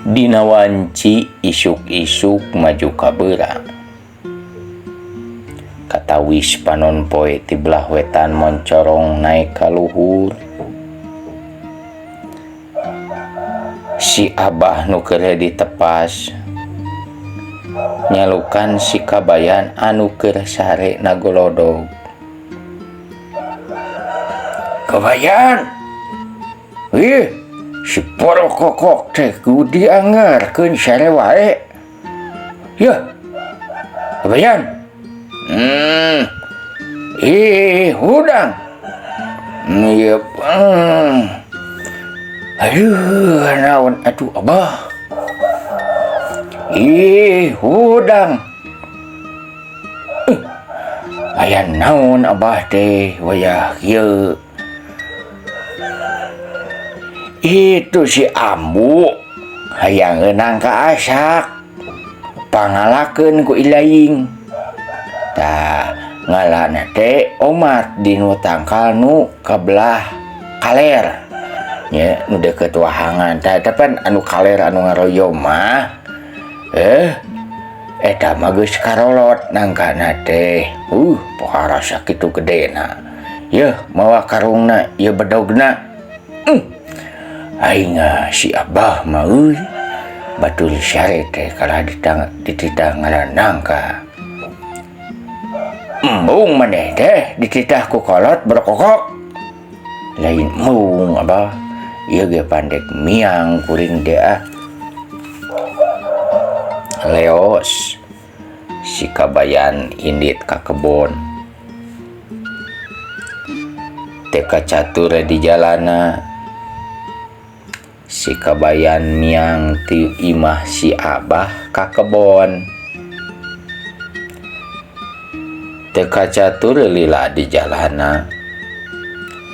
Dina wanci isuk-isuk maju ka beurang. Katawis panon poe ti belah wetan moncorong naek ka luhur. Si Abah nu keur ditepas nyalukan si Kabayan anu keur sare nagolodog. Kabayan! Ih, si porokokok teh kudu dianggarkeun sare wae. Yeuh. Kabayan. Ih, hudang. Ieu. Aduh, naon atuh Abah. Ih, hudang. Aya naon Abah teh wayah kieu. Itu si Ambu hayang ngeunang ka asak. Pangalakeun ku ilaing. Tah, ngalana teh omat dinu tangkal nu kabelah kaler. Nya nu deukeut wahangan tah eta pan anu kaler anu ngaroyom mah. Eta mah geus karolot nangkana teh. Pohara sakitu gedena. Yeuh, mawa karungna, ieu bedogna. Aing si Abah mah euy. Batur sare teh kalah dititah ngaran nangka. Embung maneh teh dititah ku kolot berkokok. Lain embung Abah. Ieu ge pandek miang kuring teh ah. Leos si Kabayan indit ka kebon. Teu kacatur di jalana. Si Kabayan miang ti imah si Abah ka kebon. Teu kacatur lila di jalana.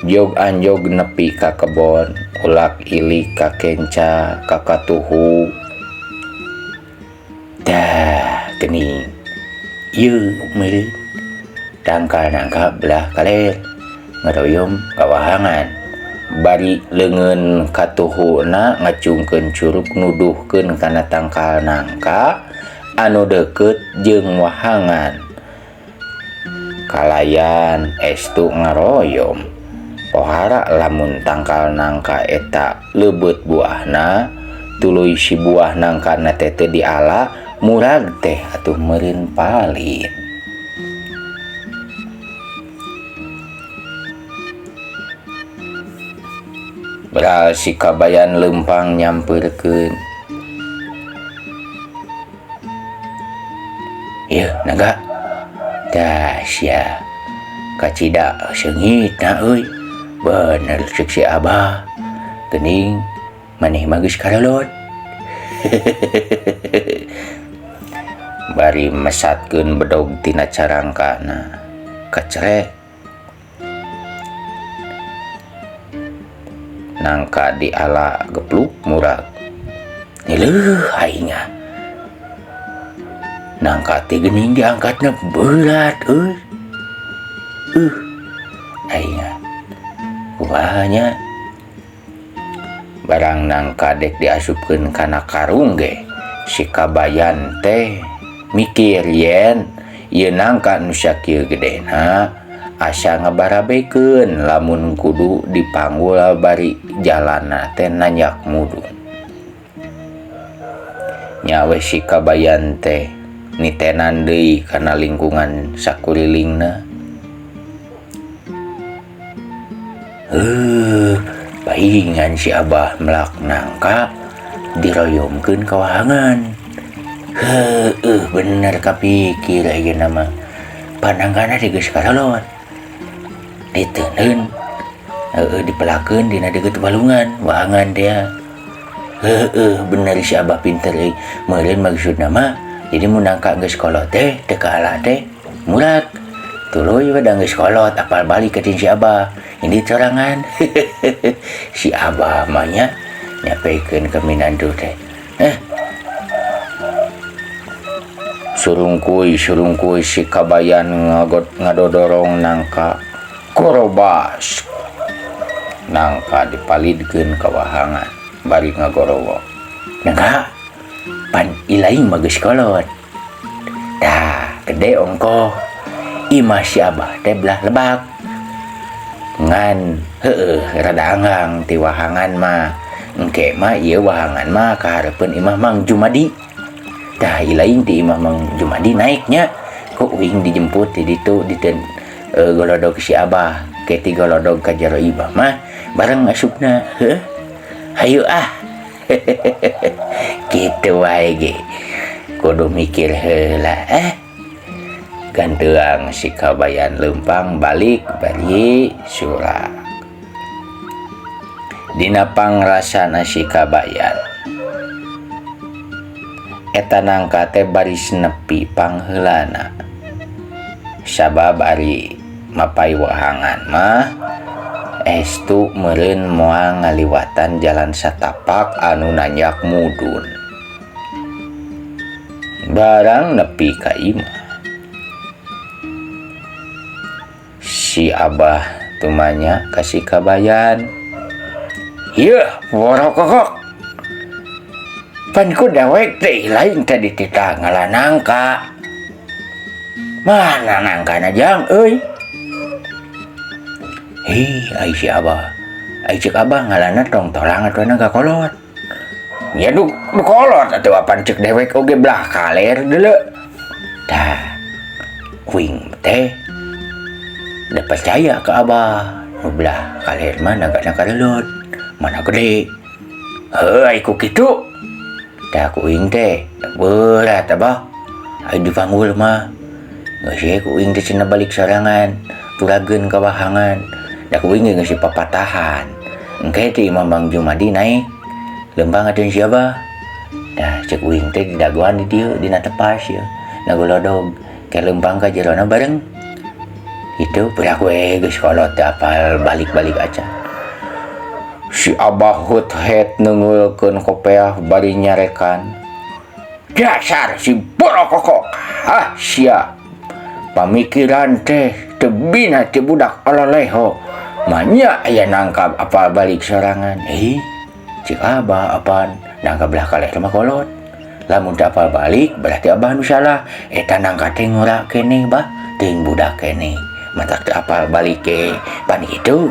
Jog anjog nepi ka kebon, ulak ilik ka kenca, ka katuhu. Dah geuning. Ieu meureun tangkal nangka belah kaler ngaroyom kawahangan. Bari leungeun katuhuna ngacungkeun curug nuduhkeun kana tangkal nangka anu deukeut jeung wahangan. Kalayan estu ngaroyom. Pohara lamun tangkal nangka eta leubeut buahna, tuluy si buah nangkana teh teu diala, murag teh atuh meureun palin. Beral si Kabayan leumpang nyampeurkeun. Yeuh, naga. Tah sia. Kacida seungitna euy. Bener ceuk si Abah. Geuning maneh mah geus karolot. Bari mesatkeun bedog tina carangkana. Kacerek. Nangka diala gepluk murag. Leuh aing ah. Nangka teh geuning diangkatna berat euy. Aing ah. Kumaha nya? Barang nangka dek diasupkeun kana karung ge si Kabayan teh mikir yen ieu nangka nu sakieu gedena asa ngabarabekeun lamun kudu dipanggul bari jalana teh nanjak mudun. Nya we si Kabayan teh nitenan deui kana lingkungan sakurilingna. Paingan si Abah melak nangka diroyomkeun ka wahangan. Heueuh, bener kapikir ayeuna mah. Panangkana teh geus karolot. Diteundeun, heueuh dipelakeun dina deukeut walungan, wahangan teh. Heueuh, bener si Abah pinter euy. Meureun maksudna mah jadi mun nangka geus kolot teh teu kaala teh murag. Tuluy we da geus kolot apal balik ka si Abah. Ini sorangan. Si Abah mah nya nyapekeun ka minantu teh. Surungkuy surungkuy si Kabayan ngadodorong nangka korobas. Nangka dipalidkeun ka wahangan bari ngagorowok. Nangka pan ilaing mah geus kolot. Tah, gede ongkoh. Imah si Abah teh belah lebak. Ngan heueuh rada anggang ti wahangan mah. Engke mah ieu wahangan mah kahareupeun imah Mang Jumadi. Tah, ilaing ti imah Mang Jumadi naiknya. Ku uing dijemput di ditu diten golodog si Abah. Ke ti golodog ka jero imah mah bareng asupna. Heuh. Hayu ah. Kitu wae ge. Kudu mikir heula eh. Ganteang si Kabayan leumpang balik bari surak. Dina pangrasana si Kabayan eta nangka teh baris nepi pangheulana. Sabab ari mapay wahangan mah estu meureun moal ngaliwatan jalan satapak anu nanjak mudun. Barang nepi ka imah si Abah tumanya ka si Kabayan. Yeuh, borokokok. Pan ku dewek teh lain teh dititah ngala nangka. Mana nangkana jang euy? Hi, ai si Abah. Ai ceuk Abah ngalana tong tolang atuh nangka kolot. Ya du kolot atuh apan ceuk dewek oge belah kaler deuleu. Tah, kuing teh da percaya ke Abah. Nu belah kaler mah nangka relut. Mana gede. Heuh, ai ku kitu. Tah ku uing teh berat Abah. Ai dipanggul mah. Geus ye ku uing teh cenah balik sorangan, turageun ka wahangan. Da ku uing geus papatahan. Engke teh Imam Bang Jumadi naik lempang atuh si Abah. Tah ceuk uing teh didagoan di dieu dina tepas ieu. Nagolodog ke lempang ka jerona bareng. Itu berak we geus kolot teh apal balik-balik acan. Si Abah hut-het neunggeulkeun kopeah bari nyarekan. Dasar si borokokok. Hah sia. Pamikiran teh teu bina ti budak alaleho. Manya aya nangkap apal balik sorangan. Cik Abah apaan nangkap belah kaler mah kolot. Lamun teu apal balik berarti Abah nu salah. Eta nangka teh ngora keneh bah teuing budak keneh. Matak teu apal balik ge pan kitu.